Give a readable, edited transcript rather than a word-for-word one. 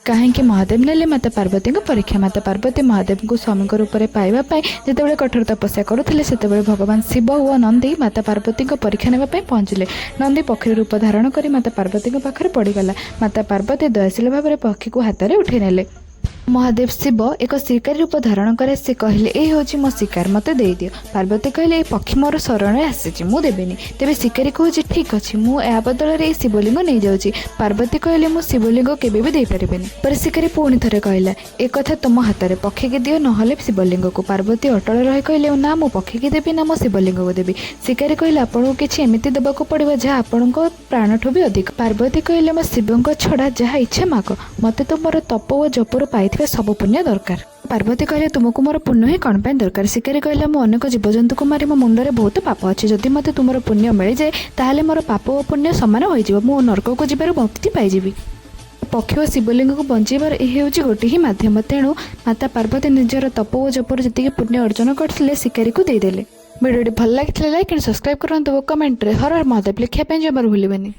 କାହିଁକି ମହାଦେବ ନେଲେ ମାତା ପାର୍ବତୀଙ୍କ ପରୀକ୍ଷା? ମାତା ପାର୍ବତୀ ମହାଦେବଙ୍କୁ ସ୍ୱାମୀଙ୍କ ରୂପରେ ପାଇବା ପାଇଁ ଯେତେବେଳେ କଠୋର ତପସ୍ୟା କରୁଥିଲେ, ସେତେବେଳେ ଭଗବାନ ଶିବ ଓ ନନ୍ଦୀ ମାତା ପାର୍ବତୀଙ୍କ ପରୀକ୍ଷା ନେବା ପାଇଁ ପହଞ୍ଚିଲେ। ନନ୍ଦୀ ପକ୍ଷୀର ରୂପ ଧାରଣ କରି ମାତା ପାର୍ବତୀଙ୍କ ପାଖରେ ପଡ଼ିଗଲା। ମାତା ପାର୍ବତୀ ଦୟାଶୀଳ ଭାବରେ ପକ୍ଷୀକୁ ହାତରେ ଉଠାଇ ନେଲେ। ମହାଦେବ ଶିବ ଏକ ଶିକାରୀ ରୂପ ଧାରଣ କରି ସେ କହିଲେ, "ଏ ହେଉଛି ମୋ ଶିକାର, ମୋତେ ଦେଇଦିଅ।" ପାର୍ବତୀ କହିଲେ, "ଏ ପକ୍ଷୀ ମୋର ଶରଣରେ ଆସିଛି, ମୁଁ ଦେବିନି।" ତେବେ ଶିକାରୀ କହୁଛି, "ଠିକ୍ ଅଛି, ମୁଁ ଏହା ବଦଳରେ ଏହି ଶିବଲିଙ୍ଗ ନେଇଯାଉଛି।" ପାର୍ବତୀ କହିଲେ, "ମୁଁ ଶିବଲିଙ୍ଗ କେବେ ବି ଦେଇପାରିବିନି।" ପରେ ଶିକାରୀ ପୁଣି ଥରେ କହିଲା, "ଏ କଥା ତୁମ ହାତରେ, ପକ୍ଷୀକି ଦିଅ, ନହେଲେ ଶିବଲିଙ୍ଗକୁ।" ପାର୍ବତୀ ଅଟଳ ରହି କହିଲେ, "ନା ମୁଁ ପକ୍ଷୀକି ଦେବି, ନା ମୋ ଶିବଲିଙ୍ଗକୁ ଦେବି।" ଶିକାରୀ କହିଲେ, "ଆପଣଙ୍କୁ କିଛି ଏମିତି ଦେବାକୁ ପଡ଼ିବ ଯାହା ଆପଣଙ୍କ ପ୍ରାଣଠୁ ବି ଅଧିକ।" ପାର୍ବତୀ କହିଲେ, "ମୋ ଶିବଙ୍କ ଛଡ଼ା ଯାହା ଇଚ୍ଛା ମାଗ, ମୋତେ ତ ମୋର ତପ ଓ ଜପରୁ ପାଇଥିବା ସବୁ ପୁଣ୍ୟ ଦରକାର।" ପାର୍ବତୀ କହିଲେ, "ତୁମକୁ ମୋର ପୁଣ୍ୟ ହିଁ କ'ଣ ପାଇଁ ଦରକାର?" ଶିକାରୀ କହିଲା, "ମୁଁ ଅନେକ ଜୀବଜନ୍ତୁକୁ ମାରି ମୋ ମୁଣ୍ଡରେ ବହୁତ ପାପ ଅଛି। ଯଦି ମୋତେ ତୁମର ପୁଣ୍ୟ ମିଳିଯାଏ, ତାହେଲେ ମୋର ପାପ ଓ ପୁଣ୍ୟ ସମାନ ହୋଇଯିବ। ମୁଁ ନର୍କକୁ ଯିବାରୁ ମୁକ୍ତି ପାଇଯିବି।" ପକ୍ଷୀ ଓ ଶିବଲିଙ୍ଗକୁ ବଞ୍ଚେଇବାର ଏହି ହେଉଛି ଗୋଟିଏ ହିଁ ମାଧ୍ୟମ। ତେଣୁ ମାତା ପାର୍ବତୀ ନିଜର ତପ ଓ ଜପରୁ ଯେତିକି ପୁଣ୍ୟ ଅର୍ଜନ କରିଥିଲେ, ଶିକାରୀକୁ ଦେଇଦେଲେ। ଭିଡ଼ିଓଟି ଭଲ ଲାଗିଥିଲେ ଲାଇକ୍ ଆଣ୍ଡ ସବସ୍କ୍ରାଇବ୍ କରନ୍ତୁ ଓ କମେଣ୍ଟରେ ହର ହର ମହାଦେବ ଲେଖିବା ପାଇଁ ଜମାରୁ ଭୁଲିବେନି।